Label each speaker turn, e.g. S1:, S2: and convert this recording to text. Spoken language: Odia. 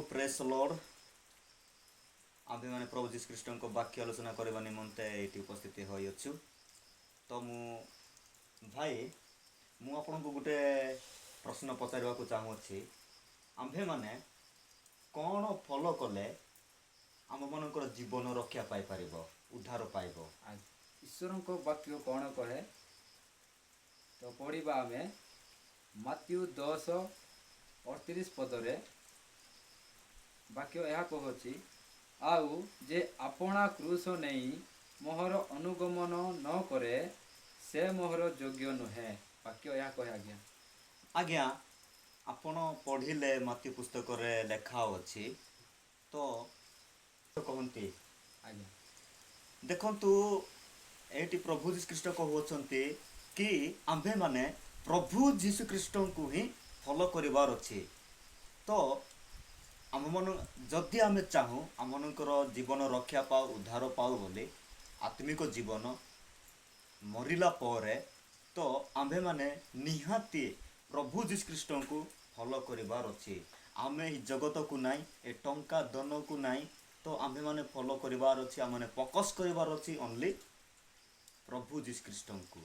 S1: ପ୍ରେଜ୍ ଲର୍ଡ। ଆମ୍ଭେମାନେ ପ୍ରଭୁ ଯୀଶୁ ଖ୍ରୀଷ୍ଟଙ୍କ ବାକ୍ୟ ଆଲୋଚନା କରିବା ନିମନ୍ତେ ଏଇଠି ଉପସ୍ଥିତ ହୋଇଅଛୁ। ତ ମୁଁ ଭାଇ, ମୁଁ ଆପଣଙ୍କୁ ଗୋଟେ ପ୍ରଶ୍ନ ପଚାରିବାକୁ ଚାହୁଁଅଛି। ଆମ୍ଭେମାନେ କ'ଣ ଫଲୋ କଲେ ଆମମାନଙ୍କର ଜୀବନ ରକ୍ଷା ପାଇପାରିବ, ଉଦ୍ଧାର ପାଇବ?
S2: ଈଶ୍ୱରଙ୍କ ବାକ୍ୟ କ'ଣ କହେ, ତ ପଢ଼ିବା ଆମେ ମାତ୍ୟୁ 10:38 ପଦରେ। ବାକ୍ୟ ଏହା କହୁଛି, "ଆଉ ଯେ ଆପଣା କ୍ରୁଶ ନେଇ ମୋହର ଅନୁଗମନ ନ କରେ, ସେ ମୋହର ଯୋଗ୍ୟ ନୁହେଁ।" ବାକ୍ୟ ଏହା କହେ, ଆଜ୍ଞା।
S1: ଆଜ୍ଞା, ଆପଣ ପଢ଼ିଲେ, ମାତ୍ୟୁ ପୁସ୍ତକରେ ଲେଖା ଅଛି ତ କହନ୍ତି।
S2: ଆଜ୍ଞା।
S1: ଦେଖନ୍ତୁ, ଏଇଠି ପ୍ରଭୁ ଯୀଶୁ ଖ୍ରୀଷ୍ଟ କହୁଅଛନ୍ତି କି ଆମ୍ଭେମାନେ ପ୍ରଭୁ ଯୀଶୁ ଖ୍ରୀଷ୍ଟଙ୍କୁ ହିଁ ଫଲୋ କରିବାର ଅଛି। ତ ଆମମାନ ଯଦି ଆମେ ଚାହୁଁ ଆମମାନଙ୍କର ଜୀବନ ରକ୍ଷା ପାଉ, ଉଦ୍ଧାର ପାଉ ବୋଲି, ଆତ୍ମିକ ଜୀବନ ମରିଲା ପରେ, ତ ଆମ୍ଭେମାନେ ନିହାତି ପ୍ରଭୁ ଯୀଶୁ ଖ୍ରୀଷ୍ଟଙ୍କୁ ଫଲୋ କରିବାର ଅଛି। ଆମେ ଏହି ଜଗତକୁ ନାହିଁ, ଏ ଟଙ୍କା ଧନକୁ ନାହିଁ। ତ ଆମ୍ଭେମାନେ ଫଲୋ କରିବାର ଅଛି, ଆମମାନେ ଫୋକସ୍ କରିବାର ଅଛି ଓନ୍ଲି ପ୍ରଭୁ ଯୀଶୁ ଖ୍ରୀଷ୍ଟଙ୍କୁ।